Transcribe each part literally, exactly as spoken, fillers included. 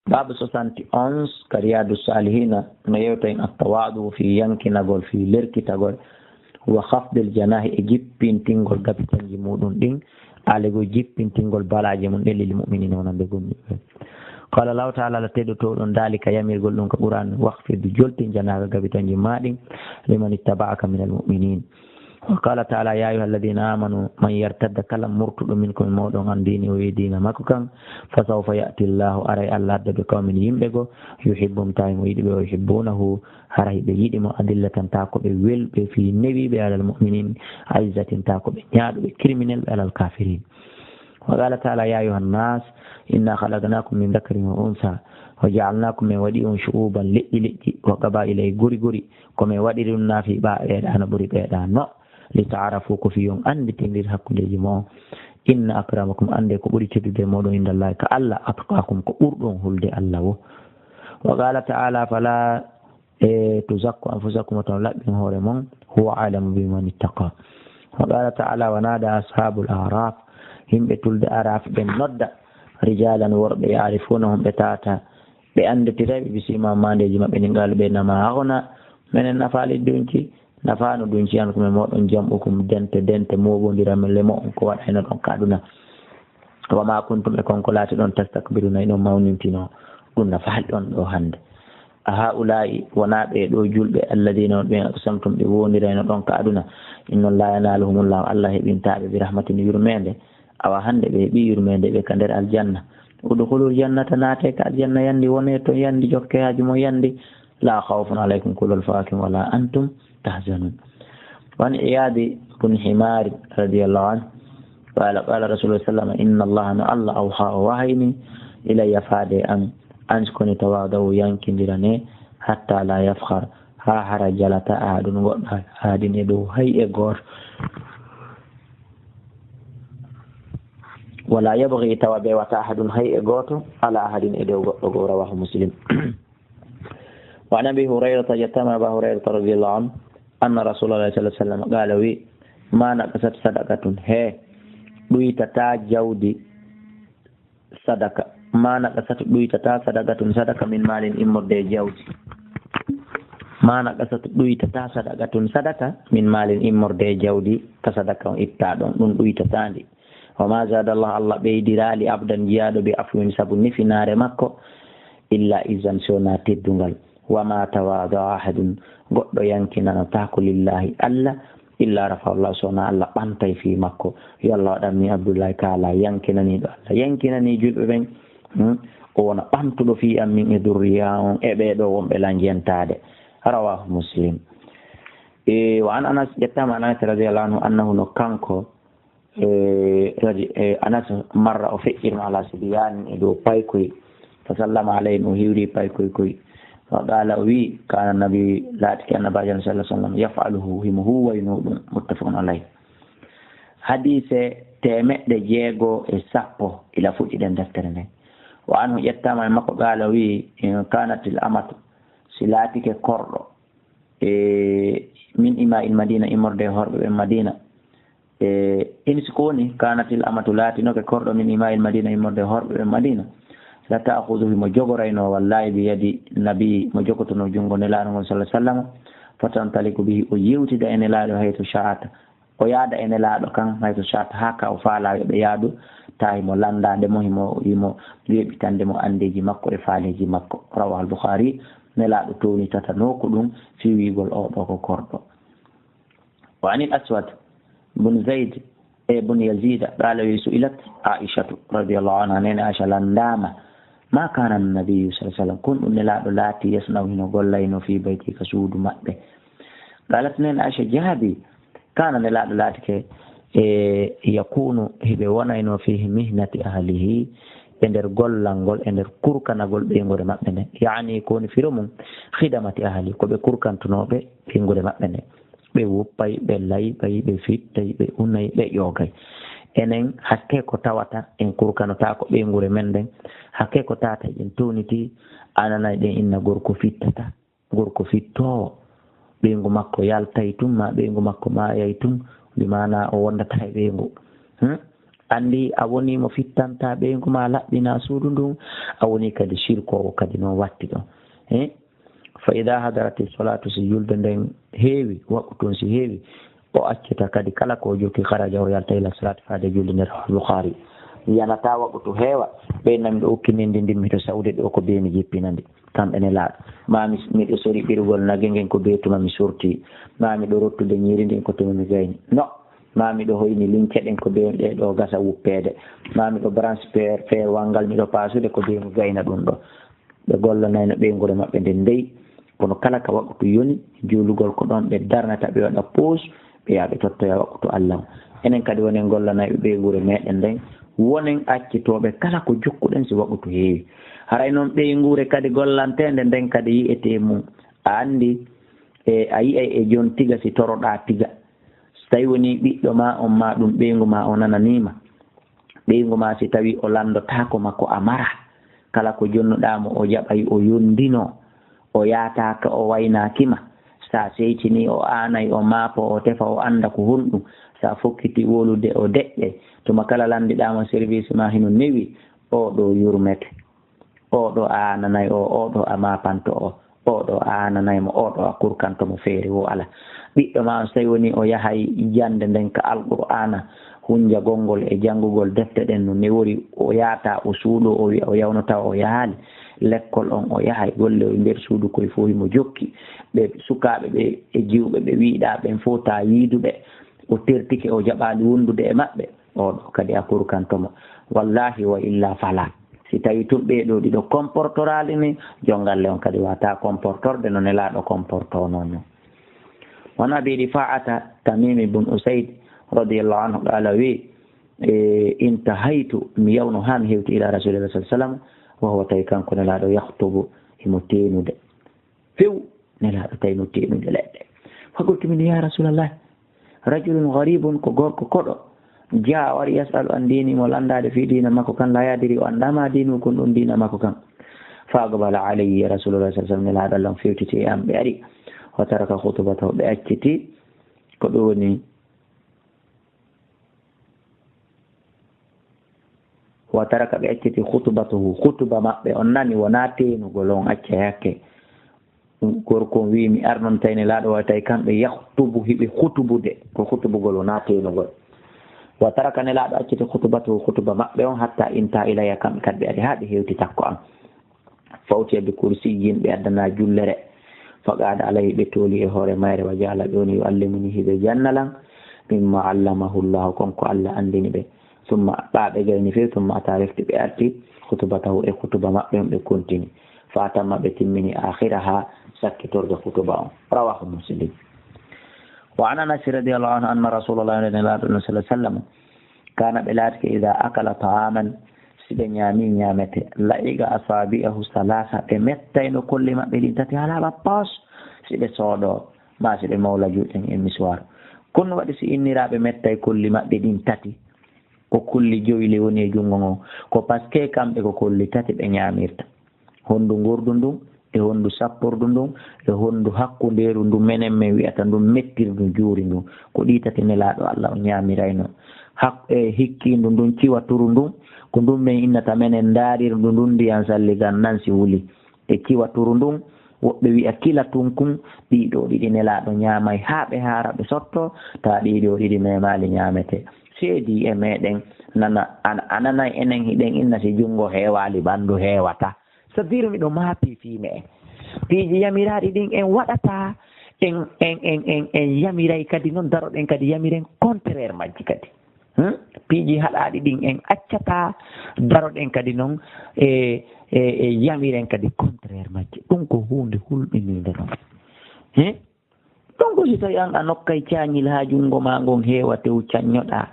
Baabu soixante et onze ka Riyadu Salihina no yewta en attawadu fi yankinagol, fi lerkitagol, wa khafdil janahi, e jippintingol gabitanji muɗum ɗin, alego jippintingol balaje mum ɗen lil mu'minin wonande gomɗinɓe. Qala Allahu ta'ala, Allah teddotooɗo on, dalika, yamirgol ɗum ka Qur'an, wakhfid, joltin janaka gabitanji ma ɗin, liman ittaba'aka minal mu'minin. Wa qala ta'ala, ya ayyuha alladhina amanu, man yartadda, kala murtuɗo, minkum, e moɗon, an dini, o e diina makko kan, fa sawfa ya'ti Allahu, aray Allah adda bi qawmin, yimɓe go, yuhibbuhum, tawi mo yiɗi ɓe, wa yuhibbunahu, hara hiɓe yiɗi mo, adillatan, ta ko ɓe welɓe, fi, newiɓe, alal mu'minin, aizzatin, ta ko ɓe ñaaɗuɓe, criminel ɓe, alal kafirin. Wa qala ta'ala, ya ayyuhan nas, inna khalaqnakum min dhakarin wa untha, wa ja'alnakum, min waɗi on shu'uban, leƴƴi leƴƴi, wa qaba'ila, e guri guri, ko min waɗiri ɗum na fi ɓa ɓeeɗa no ɓuri ɓeeɗa no, li ta'arafu, ko fi on annditindir hakkundeji mo'on. Inna akramakum, annde ko ɓuri teddude e moɗon, indallahi, ka Allah, atqakum, ko ɓurɗo on hulde Allah wo. Wa qala ta'ala, fala, e, tuzakku anfusakum, wota on laɓɓin hoore mon, huwa a'lamu biman ittaqa. Wa qala ta'ala, wa nada ashabul araf, yimɓe tulde araf ɓen nodda, rijalan, worɓe, ya'rifunahum, ɓe tata, ɓe annditiray ɓe, bi simahum, maandeeji maɓɓe ɗin, qalu, ɓe, innama aghna, menen nafaali dunki, nafaano dunki, ankum, e moɗon, jam'ukum, dente, dente, moɓondira men le mo'on, ko waɗayno ɗon ka aduna. Wa ma kuntum, e kon ko laati ɗon, tastakbiruna, hiɗon mawnintino, ɗum nafaali on ɗo hannde. A haula'i, wona ɓe ɗo julɓe, alladhina, on ɓen, aqsamtum, ɓe wondirayno ɗon ka aduna, innon la yanaluhumullahu, Allah heɓintaɓe, bi rahmatin, yurmeende. Awa hannde ɓe heɓi yurmeende ɓe ka nder aljanna. Udkhulul jannata, naate ka aljanna yandi, wone ton yandi, jokke haaju mon yandi. La khawfun alaykum, kulol fawaaki on, wala antum tahzanun. Wa an Iyadi bun Himar radiyallahu anhu, qala, qala Rasulullah sallallahu alaihi wasallam, inna Allah, no Allah, awha, o wahayni, ilayya, faade an, an sikoni tawadu, yankindirane, hatta la yafkhar, ha hara jalata ahadun, goɗɗo ahadin, e dow hay e gooto. Wala yabghi, tawa bewata, ahadun, hay e gooto, ala ahadin, e dow goɗɗo goo. Rawahu Muslim. Wa an Abi Hurayrata, yettama Aba Hurayrata radiyallahu anhu, anna Rasulallahi sallallahu alaihi wasallam qala, wi, ma naqasat sadaqatun, he, ɗuytata jawdi sadaka. Ma naqasat, ɗuytata, sadaqatun, sadaka, min malin, immorde e jawdi. Ma naqasat, ɗuytata, sadaqatun, sadaka, min malin, immorde e jawdi, ka sadaka on itta ɗon, ɗum ɗuytataandi. Wa ma zada Allah, Allah ɓeydiraali abdan, jiyaaɗo, bi afwin, sabu nifinaare makko, illa izzan, si wonaa teddungal. Wa ma tawada ahadun, goɗɗo yankinanotaako lillahi, Allah, illa rafa Allah, so wonaa Allah ɓantay fii makko. Yo Allah waɗan mi Abdullahi Kaala yankinaniiɗo Allah, yankinanii julɓe ɓen. Hmm? O wona ɓantuɗo fii an min e durriya on e ɓee ɗoo wonɓe lan jentaade. Rawahu Muslim. E, wa an Anas, ƴettama Anas radiyallahu anhu, annahu, no kanko, e, radi-, e, Anas marra, o feƴƴirno ala sibyanin, e dow paykoy, fa sallama alayhim, o hiwri paykoy koy, wa qala, o wi, kana nabi, laatike Annabaajo sallallahu alaihi wasallam, yaf'aluhu, himo huwayno ɗum, muttafaqun alayh. Hadiise teemeɗɗe jeego e sappo ila fuɗɗiɗen deftere nden. Wa anhu, ƴettama e makko, qala, o wi, in kanatil amatu, si laatike korɗo, e, min ima'il Madina, immorde e horɓe ɓen Madina. E, in si ko woni, kanatil amatu, laatinoke korɗo, min ima'il Madina, immorde e horɓe ɓen Madina. La ta'khudhu, himo jogorayno, wallahi, bi yadi nabi, mo jogotono junngo Nelaaɗo ngol sallallahu alaihi wasallam. Fatantaliqu bihi, o yewtida e Nelaaɗo haythu sha'at. O yaada e Nelaaɗo kan haythu sha'at, haa ka o faalaa yo ɓe yaadu, taa himo lanndaade mo, himo, himo weeɓitande mo anndeeji makko e faaleeji makko. Rawahu al-Bukhari. Nelaaɗo townitatanoo ko ɗum fii wi'ugol oo ɗoo ko korɗo. Wa anil Aswad bun Zayd e bun Yazida, qala, wi, su'ilat Aishatu radiyallahu anha, neene Aisha lanndaama, ma kana nabiyyu sallallahu alaihi wasallam, kon ɗum Nelaaɗo laati, yasna'u, hino gollayno, fii bayti, ka suudu maɓɓe. Qalat, neene Aisha jaabi, kana, Nelaaɗo laatike, e, yakunu, hiɓe wonayno, fii mihnati ahlihi, e nder gollal ngol, e nder kurkanagol ɓeynguure maɓɓe nden. Yaani, ko woni firo mum, khidamati ahli, ko ɓe kurkantunooɓe ɓeynguure maɓɓe nden. Ɓe wuppay, ɓe layɓay, ɓe fittay, ɓe unay, ɓe ƴoogay. Enen, hakke ko tawata en kurkanotaako ɓeynguure men nden, hakke ko tawata eɗen townitii, a nanay ɗen inna gorko fittata, gorko fittoowo, ɓeyngu makko yaltay tun, maa ɓeyngu makko maayay tun, bi maanaa o wondataa e ɓeyngu. Hmm? Anndi a wonii mo fittanta ɓeyngu ma, laɓɓina suudu ndun, a wonii kadi sirkoowo kadi noon watti ɗon. He? Fa ida hadarati solatu, si julde nden heewi, waɓɓu tun si heewi, o accita kadi kala ko o jokki, haraja, o yalta ila solati faade julde nden. Rawahu Bukhari. Yanata waɓɓu tu heewa, ɓe nami ɗo ukkinindi ndin, miɗo sawde ɗo ko bee mi jippinandi. Kamɓe ne laaɗo. Ma mi, miɗo sori ɓirgol nage ngen ko bee tuma mi sorti. Ma miɗo rottude ñiiri ndin ko tuma mi gayni. No. Ma miɗo hoyni lince ɗen ko bee ɗe ɗo gasa wuppeede. Ma miɗo branche feer, feerwal ngal miɗo paasude ko bee mi gayna ɗum ɗo. Ɓe gollanayno ɓeynguure maɓɓe nden dey. Kono kala ka waɓɓutu yoni, juulugol ko ɗon ɓe darnata, ɓe waɗa pause, ɓe yaha ɓe tottoya waɓɓutu Allah on. Enen kadi wonen gollanayɓe ɓeynguure meɗen nden, wonen accitooɓe kala ko jokkuɗen si waɓɓutu heewi. Haray non ɓeynguure kadi gollanteende nden kadi yi'etee mum. A anndi, e, a yi'ay e jon tiga si toroɗaa tiga. Si tawi wonii ɓiɗɗo ma on ma ɗum ɓeyngu ma o nananii ma, ɓeyngu ma si tawi o lanndotaako ma ko a mara, kala ko jonnuɗaa mo o jaɓay o yonndinoo, o yaataaka o waynaaki ma. Si a seytinii o aanay o maapoo o tefa o annda ko honɗum. Si a fokkitii wowlude o deƴƴay. Tuma kala lanndiɗaa mo service ma hino newi, oo ɗoo yurmete. Oo ɗoo a aananay o, oo ɗoo a maapanto o, oo ɗoo a aananay mo, oo ɗoo a kurkanto mo feere woo alaa. Ɓiɗɗo ma on, so tawi wonii o yahay jannde nden ka Alqur'aana, hunjagol ngol e janngugol defte ɗen no newori, o yaata, o suuɗoo, o wi'a o yawno tawa o yahaali lekkol on, o yahay golle o e nder suudu koy fof himo jokki. Ɓe sukaaɓe ɓe e jiwɓe ɓe wiiɗaa ɓen fof ta yiiduɓe, o tertike, o jaɓaali wondude e maɓɓe. Oo ɗoo kadi a kurkanto mo. Wallahi wa illa fala. Si tawi tun ɓee ɗoo ɗiɗo comportoraali ni, jon galle on kadi wata comportorde no Nelaaɗo comportonoo non. Wan Abi Rifa'ata Tamimi bun Usayd radiyallahu anhu qala wi, e, intahaytu, mi yawno haa mi hewti ila Rasulillah sallallahu alaihi wasallam, wa huwa, tawi kanko Nelaaɗo, yakhtubu, himo teenude. Few, Nelaaɗo tawi no teenude leɗɗe. Fa qultu min, ya Rasulallah, rajulun gharibun, ko gorko koɗo, jaa, o ari, yas'alu an dini, mo lanndaade fii diina makko kan, la yadiri, o anndaa ma diinu, kon ɗum diina makko kan. Fa aqbala alayya Rasulullah sallallahu alaihi wasallam, Nelaaɗo Allah on fewtiti e am, ɓe ari. Wa taraka khutbatahu, ɓe acciti, ko ɗum woni Wa taraka, ɓe acciti khutbatahu, khutuba maɓɓe on nani, wonaa teenugol on acca yakke. Gorko on wi'i, mi arnon tawi Nelaaɗo, wa tawi kamɓe yakhtubu, hiɓe khutubude, ko khutubugol wonaa teenugol. Wa taraka, Nelaaɗo acciti khutbatahu, khutuba maɓɓe on, hatta intaha ilayya, kamɓe kadi ɓe ari haa ɓe hewti takko am. Fa utiya bi kursiyyin, ɓe addana jullere. Fa qa'ada alayhi, ɓe tooli e hoore mayre. Wa ja'ala, ɓe woni, yu'allimuni, hiɓe janna lan, mimma allamahu Llahu, kon ko Allah anndini ɓe. Summa, ɓaa ɓe gayni few, summa ata, refti ɓe arti, khutbatahu, e khutuba maɓɓe on ɓe kontini. Fa atamma, ɓe timmini, akhiraha, sakkitorde khutuba on. Rawahu Muslim. Wa an Anas radiyallahu anhu anna Rasulullah sallallahu alaihi wasallam kana, ɓe laatike, idha akala ta'aman, si ɓe ñaami ñaamete, la'iqa asabi'ahu salasa, ɓe mettayno kolli maɓɓe ɗin tati haa laaɓa pos, si ɓe soodo, maa si ɓe mawla juuɗe e miswar. Kono waɗi si inniraaɓe mettay kolli maɓɓe ɗin tati, ko kolli jowi le woni e junngo ngon, ko parce que kamɓe ko kolli tati ɓe ñaamirta. Honndu ngordu ndun, e honndu sappordu ndun, e honndu hakkundeeru ndu menen men wi'ata ndun mettirdu juuri ndun. Ko ɗi tati Nelaaɗo Allah on ñaamirayno. Hak-, e hikkiindu ndun, ciwaturu ndun, ko ndun men innata menen ndaarirdu ndun ndiyan salligan nan si wuli. E ciwaturu ndun, woɓɓe wi'a kilatun kun, ɗii ɗoo ɗiɗi Nelaaɗo ñaamay haa ɓe haara ɓe sotto, taa ɗii ɗoo ɗiɗi memaali ñaamete. Seedii e meɗen, nana, an-, a nanay enen hiɗen inna si junngo heewaali ɓanndu heewata. C'est-à-dire miɗo maapii fii me'en. Piiji yamiraaɗi ɗin en waɗataa, en, en, en, en, en yamiray kadi non, daroɗen kadi yamiren contraire majji kadi. Hmm? Piiji haɗaaɗi ɗin en accataa, daroɗen kadi non e, e, e yamiren kadi contraire majji. Ɗum ko huunde hulɓiniinde non. Hmm? Donc, si tawi an a nokkay caañil haa junngo maa ngon heewa tew caññoɗaa,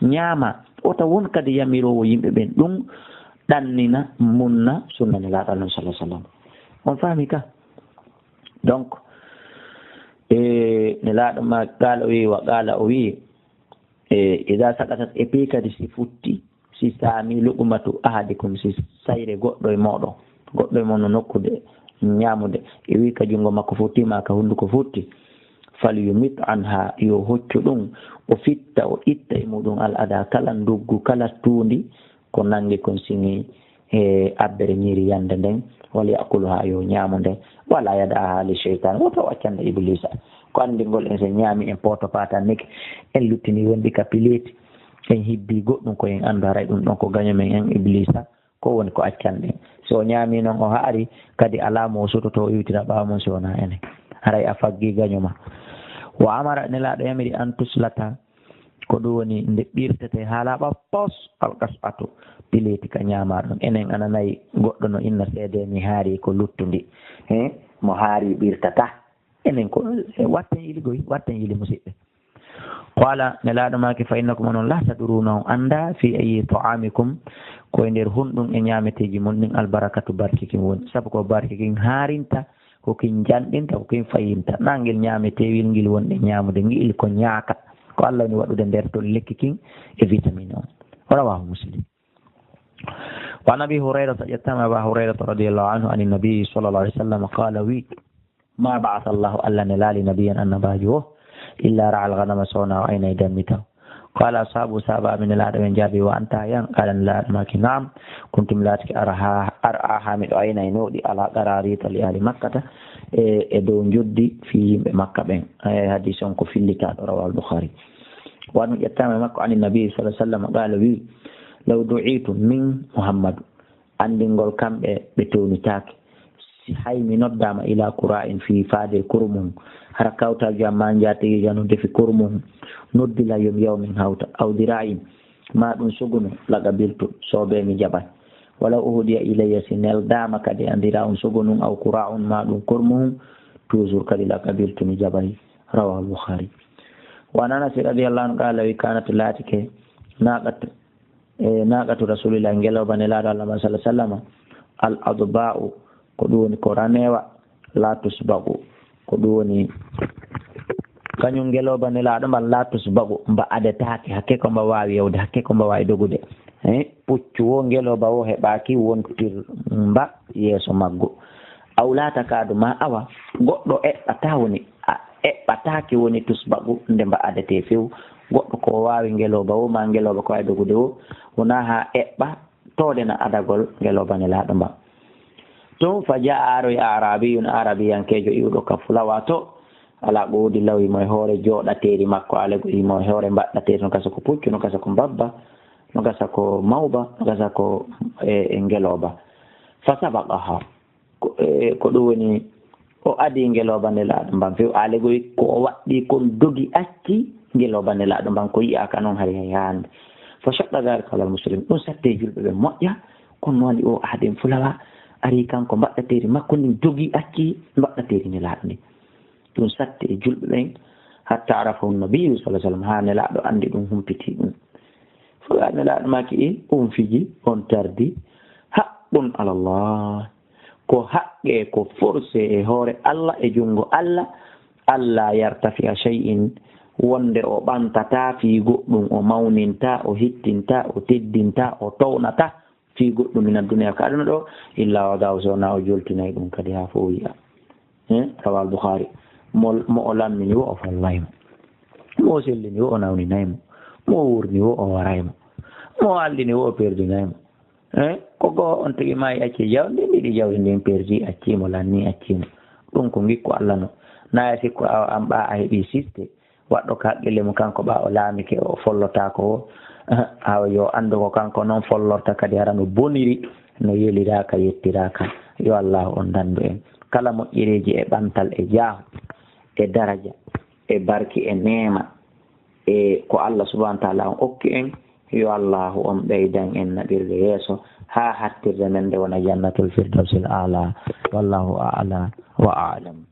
ñaama, wota won kadi yamiroowo yimɓe ɓen ɗum ɗannina, munna sunna Nelaaɗo Allah sallallahu alaihi wasallam. On faami ka? Donc, e, Nelaaɗo ma qaala o wi'i, wa qaala o wi'i, e, idaa saqatat, e pii kadi si futti, si saami luqmatu ahadikum, si sayre goɗɗo e mooɗon, goɗɗo e mon no nokkude ñaamude, e wi'i ka junngo makko futti maa ka hunnduko futti, Falyumit anha, yo hoccu ɗum, o fitta, o itta e muɗum al ada, kala nduggu, kala tuundi, ko nangi kon sini e abbere ñiiri yande nden, wal yakuluha, yo ñaamu nden, wala yadaaha li sheytan, woto o accande iblisa. Ko anndingol en, so ñaami en pooto paatan niki, en luttini wondi ka pileeti, en hibbi goɗɗum ko en anndu, haray ɗum ɗon ko gaño men en iblisa, ko woni ko accanɗen. So o ñaami noon o haari, kadi alaa mo o sutoto o iwtira ɓaawo mum si wonaa enen. Haray a faggii gaño ma. Wa amara, Nelaaɗo yamiri an tuslata, ko ɗum woni nde ɓirtete haa laaɓa pos, alqas'atu, pileeti ka ñaamaa ɗum. Enen a nanayi goɗɗo no inna seedee mi haari ko luttundi. He, mo haari ɓirtata. Enen ko, watten yili goy, watten yili musiɓɓe. Qala, Nelaaɗo maaki, fa innakum onon la tadruna, on annda fi ayi ta'amikum, ko e nder honɗum e ñaameteeji mon ɗin albarakatu, barke kin woni. Sabu ko barke kin haarinta, ko kin janɗinta, ko kin fayinta. Nangel ñaameteewel ngil wonɗe ñaamude ngil ko ñaaka. Ko Allah woni waɗude nder ton lekki kin e vitamine on. Rawahu Muslim. Wa an Abi Hurayrata, ƴettama Aba Hurayrata radiyallahu anhu, an Nabi sallallahu alaihi wasallam, qala, wi, ma ba'atha Allahu, Allah nelaali nabiyan, annabaajo o, illa ra'al ghanama, so wonaa o aynay dammi taw. Qala ashabu, sahaba amin, Nelaaɗo ɓen jaabi, wa anta, yan? Qala Nelaaɗo maaki, na'am, kuntu, mi laatike, arha, ar'aha, miɗo aynaynoo ɗi, ala qararita li ahli Makkata, e, e dow njoddi fii yimɓe Makka ɓen. Ay, hadis on ko fillitaaɗo, rawahu al-Bukhari. Wa anhu, ƴettama e makko, an Nabi sallallahu alaihi wasallam, qala, wi, law du'itu, min Muhammadu, anndingol kamɓe ɓe townitaake. Si hay mi noddaama ila qura'in fii faade kurmuhun, hara kawtaajo am maa njaatigiijo am no defi kurmuhun, noddi lan yo mi yaw min hawta, aw dira'in, maa ɗum sugunu, laqabiltu, soobee mi jaɓay. Walaw uhdiya ilayya, si neldaama kadi a dira'un sugunun, aw qura'un, maa ɗum kurmuhun, toujours kadi laqabiltu mi jaɓay. Rawahu al-Bukhari. Wa an Anas radiyallahu anhu qala, wi, kanat, laatike, naqat, e, naqatu Rasulillah, ngelooba Nelaaɗo Allah ma sallallahu alaihi wasallam, al adba'u, ko ɗum woni ko raneewa, la tusbaqu, ko ɗum woni kañum ngelooba Nelaaɗo mban, la tusbaqu, mba adetaake, hakke ko mba waawi yawde, hakke ko mba waawi dogude. He, puccu wo, ngelooba wo heɓaaki wontir mba yeeso maggu. Aw la takadu, ma awa, goɗɗo eɓɓataa woni, a eɓɓataake woni tusbaqu nde mba adetee few. Goɗɗo ko waawi ngelooba wo, ma ngelooba ko waawi dogude wo, wonaa haa eɓɓa toodena adagol ngelooba Nelaaɗo mba. Tun fa jaa, aroy, arabiyun, arabiyankeejo iwɗo ka fulawa to, ala ko woodi law himo e hoore jooɗateeri makko, ala ko himo e hoore mbaɗɗateeri, no gasa ko puccu, no gasa ko mbabba, no gasa ko mawba, no gasa ko, e, e ngelooba. Fa sabaqaha. Ko, e, ko ɗum woni, o adii ngelooba Nelaaɗo mban few, aale goy ko o waɗɗii kon dogi acci ngelooba Nelaaɗo mban, ko yi'aaka noon hari hay hannde. Fa shaqqa dhalika alal muslimin, ɗum satti e julɓe ɓe moƴƴa, kono noon o aaden fulawa, arii kanko mbaɗɗateeri makko ndin dogi acci mbaɗɗateeri Nelaaɗo ndin. Ɗum satti e julɓe ɓen, hatta arafahu nabiyyu sallallahu alaihi wasallam, haa Nelaaɗo anndi ɗum, humpitii ɗum. Fula Nelaaɗo maaki, i, on fiji, on tardi, haqqun alallah. Ko haqqe, ko forse e hoore Allah, e junngo Allah, Allah yartafi'a shay'in, wonde o ɓantataa fii goɗɗum, o mawnintaa, o hittintaa, o teddintaa, o townataa fii goɗɗum min ad-dunya, ka aduna ɗo, illa wada'ahu, so wonaa o joltinay ɗum kadi haa fof wi'a. He, rawahu al-Bukhari. Mo, mo o lammini wo, o fallay mo. Mo o sellini wo, o nawninay mo. Mo o wurni wo, o waray mo. Mo o allini wo, o perdinay mo. He, ko goo on tigi maayi, acci jawdi ndin, ɗiɗi jawdi ndin perdi, acci mo, lanni, acci mo. Ɗum ko ngikku Allah no. Na a sikku a, an ɓaa a heɓi siste. Waɗɗo ko haqqille mum kanko ɓaa o laamike, o follotaako o. Awa yo anndu ko kanko noon follorta kadi hara no boniri, no yeliraaka, yettiraaka. Yo Allaahu on danndu en kala moƴƴereeji e ɓantal e jaahu e daraja e barki e neema e ko Allah subhaanahu wa ta'aala on okki en. Yo Allaahu on ɓeydan en naɓirde yeeso haa hattirde men nde wona Jannatul Firdawsil A'laa. Wallaahu a'laa wa a'lam.